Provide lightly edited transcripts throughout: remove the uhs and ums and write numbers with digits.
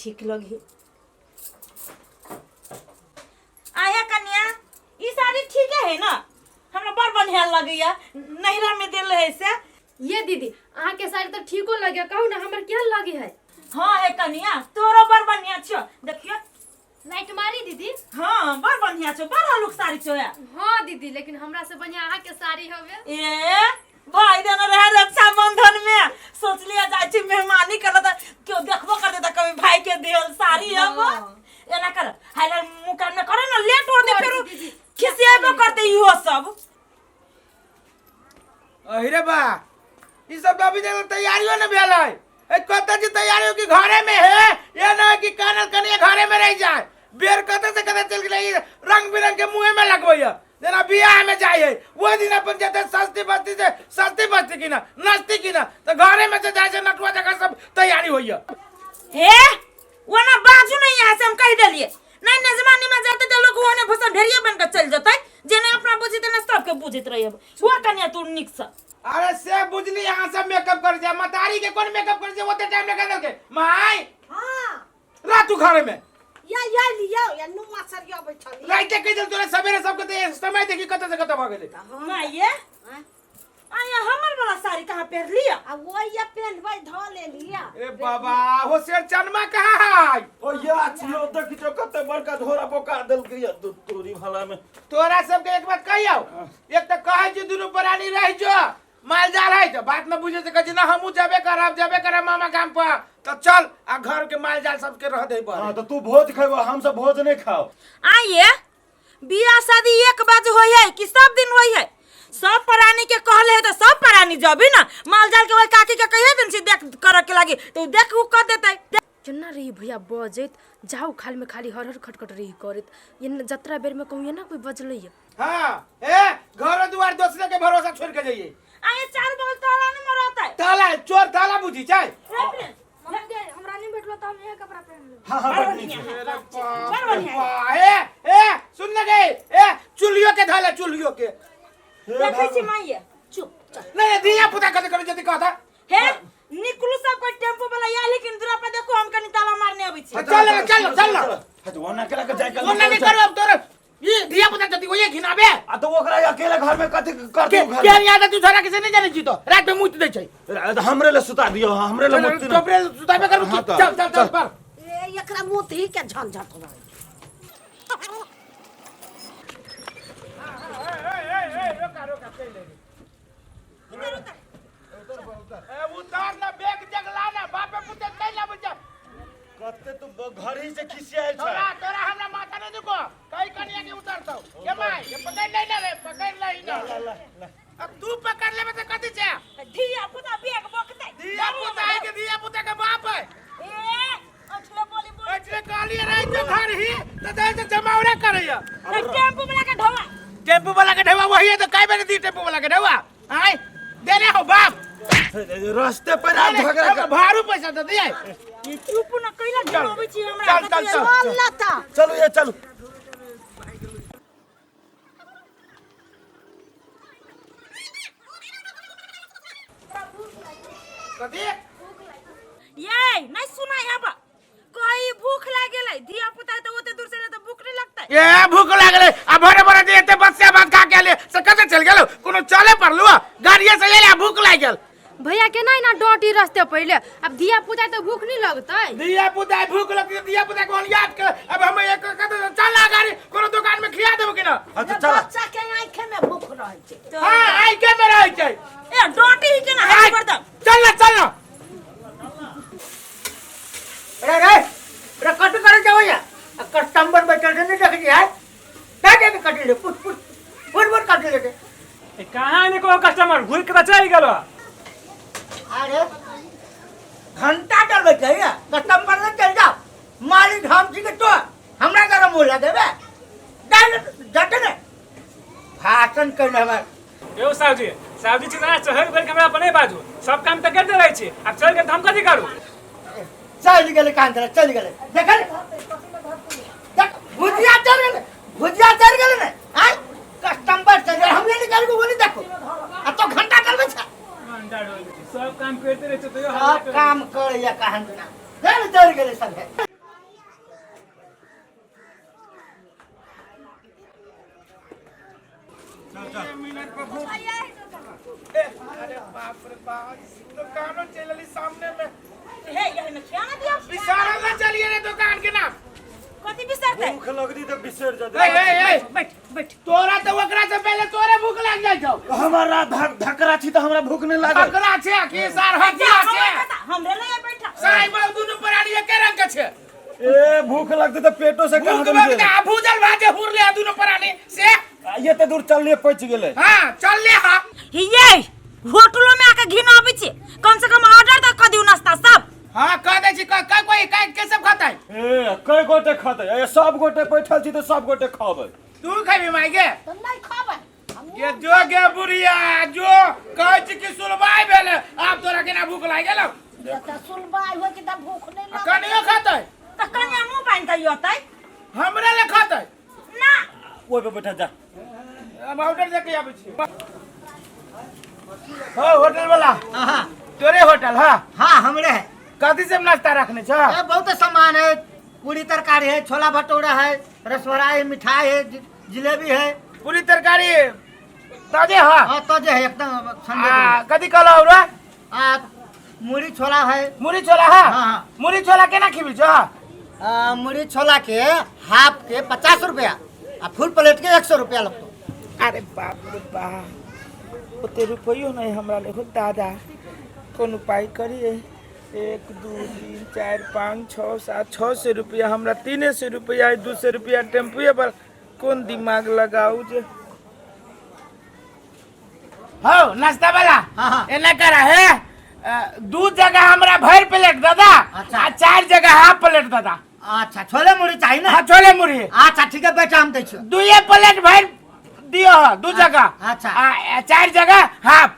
ठीक लगी। आया कन्या, ई साड़ी ठीक है ना? हमरा बड़ बढ़िया लगैया, नैहरा में देल रहे से। ये दीदी, अहाँ के साड़ी तो ठीको लगे, कहू ना हमर केहन लगे है? हाँ हे कन्या, तोरो बड़ बढ़िया छो, देखियो। लाइट मारी दीदी। हाँ, बड़ बढ़िया छो, बड़ हलुक साड़ी छो या। हाँ दीदी, लेकिन हमरा से बढ़िया अहाँ के साड़ी हवे। ए भाई देने रहे रक्षाबंधन में, सोच लिया जाय छी मेहमानी करत, केओ देखबो करते त कभी भाई के देल साड़ी हम। हाँ। एना कर हाइला मुंह कान में करे ना, लेट होते कर फेर दीदी। खिसियाबो करते इहो सब। अरे बा, ई सब तो अभी तक तैयारियों न भेल है। ए कत जी तैयारियों की घरे में है, ये ना कि कानल कनिया घरे में रह जाए। बेर कत से कत चल गेलै, रंग बिरंग के मुंहे में लगबैया जेना बियाह में जाए है। वो दिन अपन जेते सस्ती बस्ती से सस्ती बस्ती की ना नस्ती की ना, तो घरे में से जाए से नटुआ जगह सब तैयारी होइया। हे वो ना बाजू नहीं, यहाँ से हम कह देलिए नहीं नजमानी में जाते तो लोग ओने भसल ढेरिया बन के चल जते, जेने अपना बुझित ने सबके बुझित रहिए। वो कन्या तू निक से। अरे से बुझली यहाँ सब मेकअप कर जाए, मतारी के कौन मेकअप कर जाए, ओते टाइम लगा देलके माई। हां रातू घरे में या या लियो या नुआ सरिया बैठल। राइते कह देल तोरे सवेरे सबके ते समय देखी कत से कत भ गेलै। माये आया हमर वाला साड़ी कहाँ पहन लिया? आ वो या पहनबै धो ले लिया। ए बाबा हो शेर चनमा कहाँ है? ओ या छियो देखी तो कते बड़का झोरा बोका देलकै या तोरी भला में। तोरा सबके एक बात कहियो, एक तो कहै छी दुनू प्राणी रह जो माल जाल है तो बात न बुझे से कहै छी ना हमहू जाबे करब जाबे करब मामा गाम पर, तो चल आ घर के माल जाल सबके रह दे हां तो तू भोज खैबो, हम सब भोज नहीं खाओ। आइए बियाह शादी एक बाज होई है कि सब दिन होई है? सब प्राणी के कहले है तो सब प्राणी जबी ना, माल जाल के वही काकी के कहिए दिन से देख करे के लागी तो देख उ कर देते। केना रही भैया बजैत जाऊ खाल में खाली हर हर खटखट रही करैत, ये न जतरा बेर में कहूँ ना कोई बजलै है। हां ए घर दुआर दोसरे के भरोसा छोड़ के जाइए। आये चार बगल ताला न मरता है। ताला चोर ताला बुझी छै। हमरा नहीं भेटलो त हम इहे कपड़ा पहन लेब। हां हां बड़ बड़ नीक बढ़िया छै। है। अरे बाप बड़ रे बढ़िया है। बा, ए ए सुन न गए, ए चुल्हियो के धले चुल्हियो के हे देखै छी भगवान। माइये चुप चल। नहीं धिया पुता कते करे जति कहता। हे निकलू सब कोई टेम्पो वाला या, लेकिन दूरा पर देखो हम कनी ताला मारने अबै छी। चल चल चल चल। हाँ तो ओना केला के जाय के ओना नहीं करू अब तोरे ई धिया पुता जति ओये घिनाबे। आ तो ओकरा अकेले घर में कथि कर के दू घर के याद तू छोरा के से नहीं जाने छी तो रात में मुत दे छै। में? हमरे ले सुता दियो, हमरे ले मुत्ती ना। तोपरे सुताबे करू। हाँ तो, चल चल चल चल। पर ए एकरा मुत ही के झंझट रहे। रोका रोका चल ए उतार ना बैग जगला ना बापे पुते नहीं लाबे जा। कते तू घर ही से खिसियाल छै। तोरा तोरा हमरा माथा नहीं दुखो कई कनिया के उतारतो ये माय ये पकड़ ले ना रे पकड़ ले ना। ला ला ला अब तू पकड़ लेबे त कथि छै? धिया पुता बैग बकतै। धिया पुता है के धिया पुता के बाप है। ए अछले बोली बोली अछले कहलिए रहे जो घर ही त दे से जमावड़ा करैया। टेम्पू वाला के ढोवा। टेम्पू वाला के ढेवा वही है तो काई बेरे दी टेम्पू वाला के ढेवा आय देने हो बाप। रास्ते पर आप झगड़ा कर भारू पैसा दे दिए। ये चुप न कैला ढोबै छी हमरा। चल, चल, चल। चल लता चलू ये चलू। कथी ये नहीं सुनाई अब कहीं भूख लागेलै धिया पुता त ओते दूर से त भूख नहीं लगतै। ए भूख लागले आ भरे भरे जे एते बच्चा भात खा के आले से कते चल गेलो कोनो चले पड़लु गाड़िए से एले आ भूख लाग गेल। भैया केना एना डटी रस्ते पहिले, अब धिया पुता त भूख नहीं लगतै। धिया पुता भूख लगतै धिया पुता कोन याद के अब हम एक कते चल गाड़ी कोनो दुकान में खिया देबो कि ना। अच्छा चल। बच्चा के आंखे में भूख रहै छै। हां आंखे में रहै छै। ए डटी ही केना हाथ पर दम। चल ना चल ना। अरे रे रे कट करे जावैया आ कस्टमर बैठल छै नहीं देखली है का जाके कट ले पुट पुट पुट पुट कट ले। ए कहाँ ने को कस्टमर घुर के त चलि गेलो। अरे घंटा डलबै छै या कस्टमर ले चल जाओ मालिक हम छी के तो हमरा गरम बोला देबे डाल जट ने भाषण करने हमर। यौ साहु जी, साहु जी छी चढ़ गेल हमरा पर नहीं बाजू, सब काम त करते रहै छी, आब चलि गेल त हम कथी करू? चलि गेलै कान धरा चलि गेलै देखल देख भुजिया चढ़ गेलै भुजिया चढ़ गेलै ने आय कस्टमर चढ़ गेलै हमरे निकाल के बोली देखो आ तो घंटा चलबै छै। घंटा डोल सब काम करते रहै छै तैयो सब काम करैया कहन ना चल चढ़ गेलै सब। मिनट पर भूख ए, अरे बाप रे बाप, दुकानो चल अली सामने में। हे, यही में खिया ना दियो। बिसारल ना चलिए रे दुकान के नाम। कथी बिसरते? भूख लगदी तो बिसर ए जाते। ए ए, बैठ बैठ। तोरा तो ओकरा से पहले तोरे भूख लाग जाइ छौ। हमारा धकरा छी तो हमरा भूख नहीं लागल। धकरा छै कि सार हटिया छै? हमरे लगे बैठा। साई बाबू दुनू प्राणी एके रंग के छै। ए, भूख लगते तो पेटो से भूख कहाँ लगते आ भूजल भात जे हुरले आ दुनू प्राणी से। ये तो दूर चलले पहुंच गेले। हां, चलले। हां। ये होटलो में आके घिन आबै छी, कम से कम ऑर्डर तऽ कऽ दियौ नाश्ता सब। हां, कह दै छी। क कोई क के सब खाता है? ए, कई गोटे खाते? ए, सब गोटे बैठल छी तो सब गोटे खाबै। तू खेबी माई के? तऽ नहि खबै हम। ये जो गे बुढ़िया, जो कहै छी कि सुलबाई भेले, आब तोरा केना भूख लागि गेलौ? तऽ सुलबाइ होइ छै तऽ भूख नहि आ लगै। कनियो खातै? तऽ कनिया मुँह बान्हि कऽ अतै। हमरे ले खातै। ना। ओहि पे बैठा जा। हम ऑर्डर दे के आबै छी। हाँ, होटल वाला। हाँ। तोरे होटल? हाँ। हाँ, हमरे है। कथी सब नाश्ता रखने छ? ए, बहुत सामान है। पूरी तरकारी है, छोला भटूरा है, रसवड़ा है, मिठाई है, जिलेबी है। पूरी तरकारी ताजे? हाँ। हाँ, ताजे है एकदम ठंडे। आ कथी कहलो और? आ मुड़ी छोला है। मुरी छोला? हाँ। हाँ। मुरी छोला केना खिबी छ? मुड़ी छोला के हाफ के 50 रुपया आ फुल प्लेट के 100 रुपया लगतो। अरे बाप रे बाप, ओते रुपयो नहीं हमरा ले हो दादा, कोन उपाय करिए? एक, दू, तीन, चारि, पाँच, छओ, सात, 600 रुपया हमरा, 300 रुपया, 200 रुपया टेम्पुए पर। कोन दिमाग लगाऊ जे हो नाश्ता वाला। हाँ। एना करा है, दू जगह हमरा भरि प्लेट दादा। अच्छा। आ चारि जगह हाफ प्लेट दादा। अच्छा, छोले मुड़ी चाहिए ना? हाँ, छोले मुड़ी। अच्छा, ठीक है बेटा, हम दै छियो। दुए प्लेट भरि दियो हो दू जगह। अच्छा। आ चारि जगह हाफ।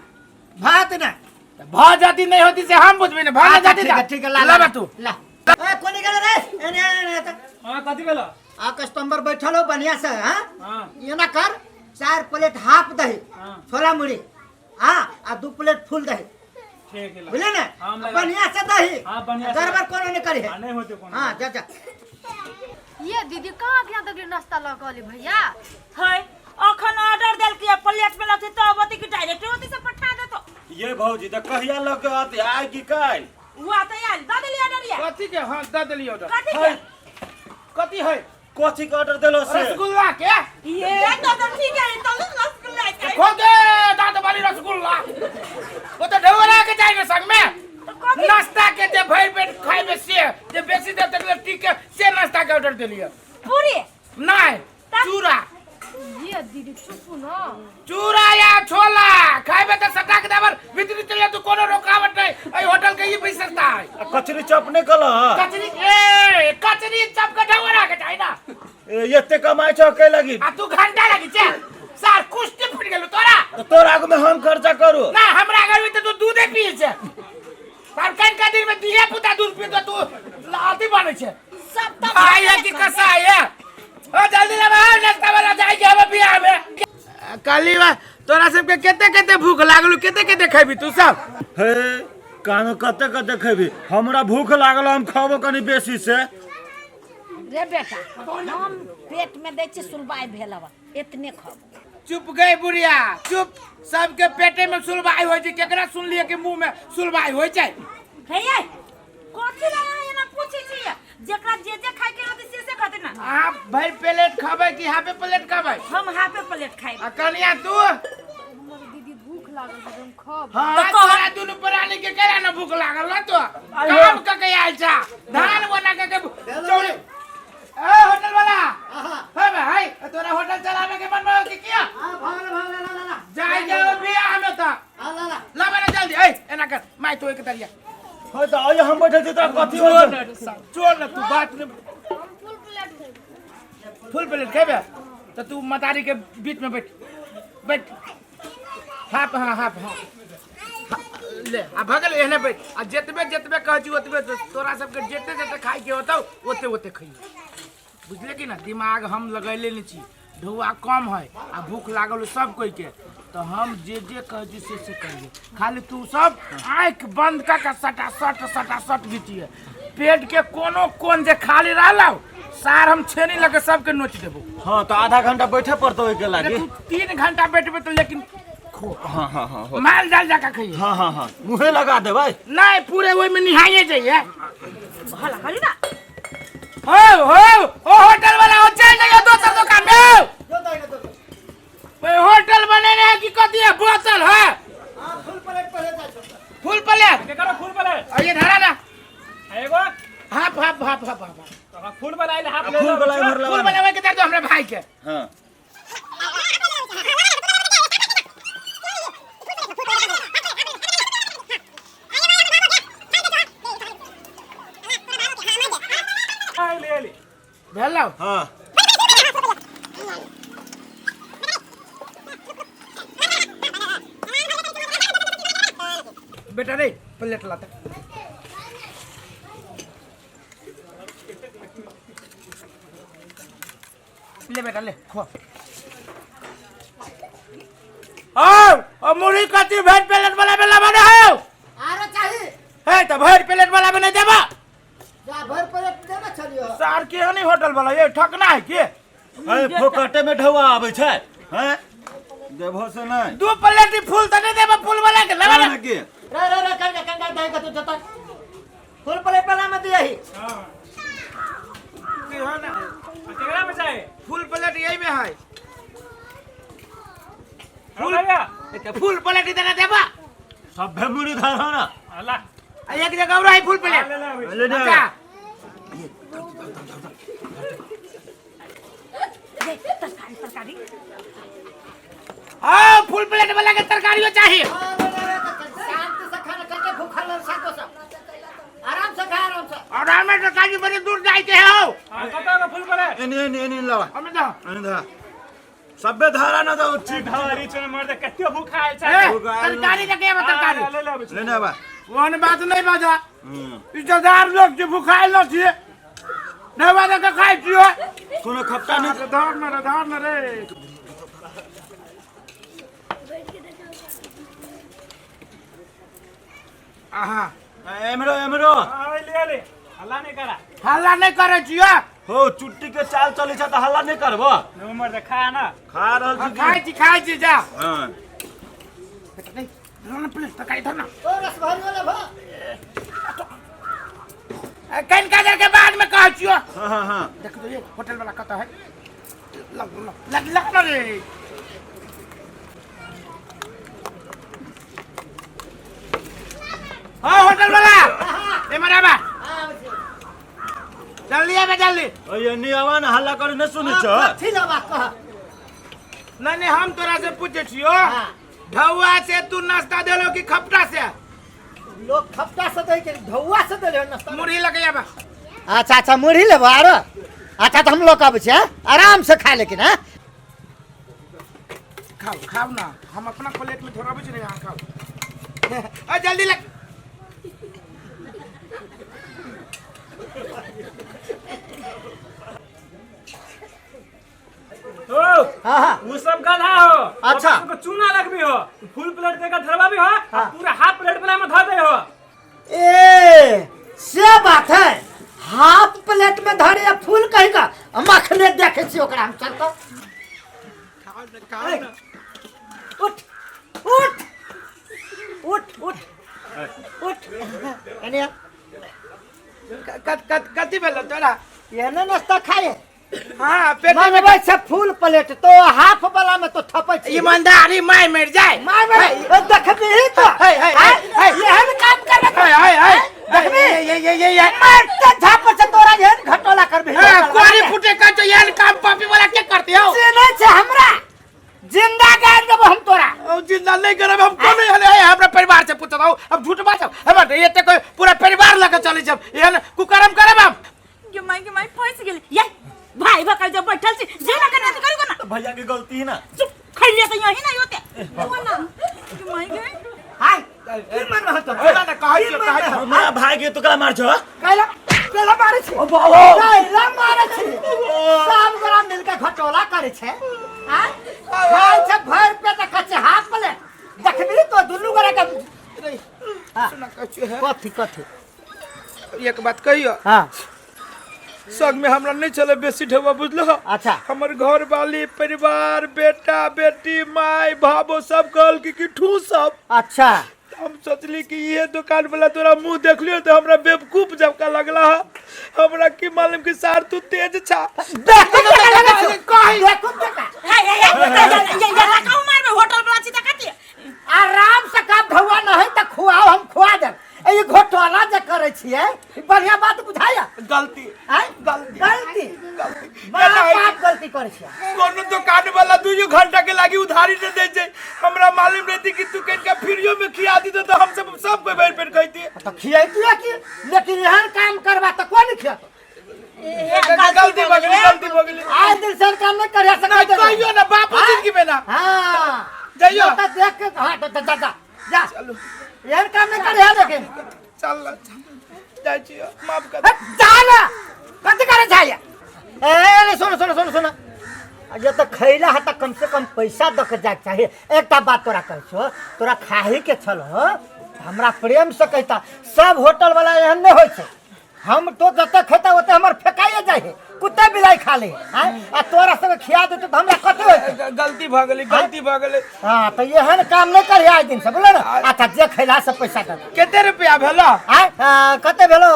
भात ना? भ जाती नहीं होती से हम बुझबे ना, भ ना अच्छा, जाती। ठीक है, ठीक है, ला। ला। ला। तू ला। ए, कोनी गेलो रे? एने एने एने। हाँ, कथी भेलो? आ कस्टमर बैठल हो बढ़िया से। हाँ। हाँ। ये ना कर, चार प्लेट हाफ दही हाँ। छोला मुड़ी, हाँ, आ दू प्लेट फुल दही। ठीक है, ला। बुझले ना? हाँ, लगा। बढ़िया से दही। हाँ, बढ़िया से। गड़बड़ कोनो नहीं करी है। हाँ, नहीं होते कोनो। हाँ, जा जा। ये दीदी, कहाँ के यहाँ तक नाश्ता लऽ कऽ अली भैया? है, अखन ऑर्डर देलकै, प्लेट में लगतै तब अथी कि डायरेक्ट ओतै से पठा देतो? ये भौजी, तऽ कहिया लऽ के आते, आइ की काल्हि? उ आते आयल। दऽ देली ऑर्डर ये? कथी के? हाँ, दे देली ऑर्डर। कथी है। के? कथी है? कथी के ऑर्डर देलो से? रसगुल्ला के। ये तो तो ठीक है, तो रसगुल्ला के। खो के दांत वाली रसगुल्ला, वो तो ढेवरा के चाहिए संग में। तो कथी? नाश्ता के जे भरि पेट खाइबे से, जे बेसी देर तक ले टिके से नाश्ता के ऑर्डर देलिए। पूरी? नहीं, चूड़ा। ये दीदी, चुप ना। चूड़ा या छोला खाइबे तो सटाक देबर भीतरी चले तू, कोनो रोकावट नहीं। एहि होटल के ई विशेषता है। आ कचरी चप नहीं कहल? कचरी, ए, कचरी चप के ढेवरा के चाहिए ना। एते कमाइ छौ कै लगी? आ तू घंटा लगी छे सार, कुश्ती फुट गेलो तोरा। तऽ तोरा आगू में हम खर्चा करू? ना, हमरा घर में तो तू दूधे पिए छे सार, कन का दिन में दिया पुता दूध पी तो तू अथी बनै छे। सब तऽ भाई है कि कसाई है? ओ जल्दी ले भाई, नाश्ता वाला जाए के हम बियाह में। काली बा, तोरा सबके केते केते भूख लागल, केते केते खेबी तू सब? हे, कान कते कते खेबी? हमरा भूख लागल, हम खाबो कनी बेसी से। रे बेटा, हम पेट में दै छी सुलबाइ भेल हवा, एतने खब। चुप गई बुढ़िया, चुप। सबके पेटे में सुलबाई होइ छै, केकरा सुनलिए कि मुंह में सुलबाई होइ छै? हे ये, कथी ला यहाँ एना पूछै छियै? जेकरा जे जे खाय के रहतै से से खेतै ना। अहाँ भरि प्लेट खबै कि हाफे प्लेट खबै? हम हाफे प्लेट खाइब। आ कनिया तू? हमर दीदी भूख लागल छै, हम खब। हाँ। तऽ कहब- तोरा दुनू प्राणी के केना ने भूख लागल न? तो काम क के आयल छा, धान बना के के चौरी। ए होटल वाला। हाँ। हे भाई, तोरा होटल चलावे के मन में कि किया? हाँ, भागल भागल, ला ला ला। जाय जाओ बियाह में त। हाँ, ला ला। ला बना जल्दी। ए, एना कर माय, तू एक तरिया। हे, तऽ आइ हम बैठल छी, तोरा कथी होइ छौ? चोर न तू बात ने। हम फुल प्लेट खेबै। फुल प्लेट खेबे तऽ तू मतारी के बीच में बैठ बैठ। हाफ, हाँ, हाफ, हाँ, ले आ भगल। एहने बैठ आ जतबे जतबे कहै छी ओतबे। तोरा सबके जते जते खाय के होतौ ओते ओते खइयो, बुझले कि ना? दिमाग हम लगैले नहीं छी, ढौआ कम है आ भूख लागल हो सब कोई के, तो हम जे जे कहै छी से से करिए। खाली तू सब आँखि बंद कऽ के सटा सट सटा सट घिचिए। पेट के कोनो कोन जे खाली रहलौ सार हम छेनी लके सबके नोच देबो। हाँ तो आधा घंटा बैठे पड़तो ओइ के लागी। तू 3 घंटा बैठबे तो लेकिन खो। हाँ हाँ हाँ हो। माल जाल जाका खइए। हाँ हाँ हाँ मुहे लगा देबै। नहीं पूरे ओइ में निहाइए जाइए। हल्ला करी ना। हो हो ओ होटल वाला हो चल जाइए दोसर दुकान में। जो दाई ना तो। ओए होटल बनेने है कि कथी है बोतल है? हां फुल प्लेट पहले जा छो। फुल प्लेट के करो फुल प्लेट। आ ये धरा ना। एगो half half half half half. तो फुल वाला आइल हाफ ले फुल लो। वाला इम्हर फुल लगा। वाला के दे दो हमरा भाई के। हाँ आइल आइल भेलो। हाँ बेटा रे प्लेट लाता। ले बेटा ले खो। आओ ओ मुरही कथी भरि प्लेट वाला बेला बने हो। आरो चाही। हे त भरि प्लेट वाला बने देबा। जा भर प्लेट देबे छलियो। सार के नहीं होटल वाला ये ठकना है के? अरे फोकटे में ढौआ आबै छै हैं देबो से नहीं। दू प्लेट ही फूल त नहीं देबा फूल वाला के लेबा ना। के रे रे रे कंगा कंगा दाई के तू जता फुल प्लेट वाला में दियही। हां की हो ना केकरा में चाहे? फुल प्लेट यही में है। फुल भैया त फुल प्लेट इतना देबा। सभे मुरी धरा ना। अल्लाह आ एक जगह और है फुल प्लेट। ले ले ले ले। अच्छा तरकारी तरकारी। हां फुल प्लेट वाला के तरकारियो चाहिए। शांति से खाना करके भूखा लड़ सको सब। आराम से खा आराम से। आराम से काजी बड़ी दूर जाए के हो। हां कत को फुल प्लेट? एनी एनी एनी लावा। हमें दो। एनी धरा। सभे धारा ना दो ठीक। धरी चने मर दे कते भूखा आइल छै। ए, तरकारी लेके आवा तरकारी। ले ले ले ना बा। ओहन बात नहीं बाजा। इज्जतदार लोग जे भूखाइल न छिए नहीं बाजा के खाइ छियो। कोनो खपटा नहीं। धर न रे धर न रे। आहा एमरो एमरो। हां ले ले हल्ला नहीं करा। हल्ला नहीं करे छियो। हो चुट्टी के चाल चलै छै त हल्ला नहीं करबो। नो मर दे खा ना। खा रहल छी। खाइ छी जा। हां बेटा नहीं धर ना प्लेट तरकारी धर ना। ओ रस भरी वाला भा। कन काजर के बाद में कहै छियो। हां हां हां देख तो ये होटल वाला कत है। लग लग लग लग रे। हाँ होटल वाला ए मराबा जल्दी आबे जल्दी। ओए एनी आवा ना हल्ला करी न सुनै छ। कथी लेबा कह। नहीं नहीं हम तोरा से पूछे छियो ढौआ से तू नाश्ता देलो कि खपटा से? लोग खपटा से दै के ढौआ से देले नाश्ता। मुरही लगे आबा। अच्छा अच्छा मुरही लेबो आरो। अच्छा तो हम लोग आबै छियै आराम से खा लेकिन। हां खाओ खाओ ना हम अपना प्लेट में थोड़ा बच रहे यहाँ खाओ। आ जल्दी लग। हो हां हां वो सब गधा हो। अच्छा को चूना लगबी हो फुल प्लेट देकर धरवा भी हो। हाँ। पूरा हाफ प्लेट वाला में धर दे हो। ए से बात है हाफ प्लेट में धरे या फूल कहीं का मखने देखे छी ओकरा हम चल तो खाओ ना। उठ उठ उठ उठ उठ एने कत कत कथी भेल तोरा? एने नाश्ता खाए। हाँ पेट में मंगबै छै फुल प्लेट तो हाफ वाला में तो थपै छै। ईमानदारी my मर जाए। My मर देखबी तो हे हे हे एहन काम करबे। हे हे हे देखबी ये ये ये ये मारते झाप से तोरा एहन घटोला करबी। कोरी फुटे का तो एहन काम पापी वाला के करते हो? से नहीं छै हमरा जिंदा गाड़ देबो हम तोरा। ओ जिंदा नहीं करब हम को नहीं हले हमरा परिवार से पूछत हूं अब झूठ बात हम एते कोई पूरा परिवार लके चले जब एहन कुकर्म करब हम। के माई फंस गेली ये भाई भकल जब बैठल छी जे ना कने करू ना। भैया के गलती है ना। चुप खैलिए तो यही ना होते ना के माई के हाय की मन रहत तोरा? ना कहै छियो कहै छियो। हमरा भाई के तोकरा मार छो? कैला कैला मारे छी। ओ बाबा कैला मारे छी। सब गोरा मिलके घटोला करे छै। हां खाइ छै भरि पेट खाइ छै हाफ प्लेट देखबी तो दुनू गोरा के। सुना कहै छियो। कथी कथी एक बात कहियो। हां संग में हमरा नहीं चले बेसी ढेवा बुझलो। अच्छा। हमर घर वाली परिवार बेटा बेटी माय भाबो सब कहल कि ठूस सब। अच्छा। हम सोचली कि ये दुकान वाला तोरा मुंह देखलियो तो हमरा बेवकूफ जबका लगला हा। हमरा की मालूम कि सार तू तेज छा। देखो केना लगै छौ? देखो केना? हे हे हे ये ये कहूं मारबे होटल वाला छी त कथी? आराम से काम धुआ नहीं त खुआओ, हम खुआ देब। ई घोटाला जे करै छियै, ई बढ़िया बात बुझाया? गलती। आँय? गलती। गलती। गलती। बड़ा पाप गलती करै छियै। कोनो दुकान वाला 2 घंटा के लागी उधारी न दे छै। हमरा मालूम रहती कि तू कनिका फ्रीयो में खिया दी तो हम सब सब कोई भरि पेट खैती। त खियैतियै की, लेकिन एहन काम करबा त कोई नहीं खियातो। गलती भऽ गेलै, गलती भऽ गेलै। आइ दिन से काम नहीं करिया सकै। नहीं कहियो ना बापू जिंदगी में ना। हां जइयो। त देख के, हां त जा जा जा, एहन काम नहीं करिया लेकिन। चल जाइ छियो, माफ कर। जा ना, कथी करे छै? ए सुन सुन सुन सुन, ये तो खैला है त कम से कम पैसा दऽ के जाके चाही। एकटा बात तोरा कहै छौ, तोरा खाही के छल हो हमरा प्रेम से कहता, सब होटल वाला एहन नहीं होइ छै। हम तो जते खेता ओते हमर फेकाइए जाइ है, कुत्ते बिलाई खा ले। आँय? आ तोरा सबके खिया देतौ तऽ हमरा कथी होइतै? गलती भऽ गेलै, गलती भऽ गेलै। हाँ तऽ एहन काम नहि करिहे आइ दिन से, बुझल ने? अच्छा जे खैला से पैसा दऽ दे। कते रुपया भेलो? आँय? कते भेलो?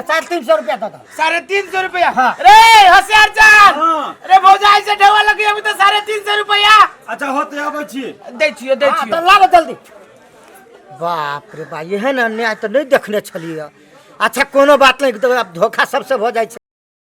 350 रुपया दऽ दे। 350 रुपया? हाँ। रे होशियार चांद। हाँ। रे भौजाई से ढेवा लगी अभी तो 350 रुपया। अच्छा होते आबै छी। दै छियो, दै हाँ, छियो। तऽ लाब जल्दी। बाप रे बा, एहन अन्याय तऽ नहि देखने छलियै। अच्छा कोनो बात नहीं, आब धोखा सबसे भऽ जाइ छै।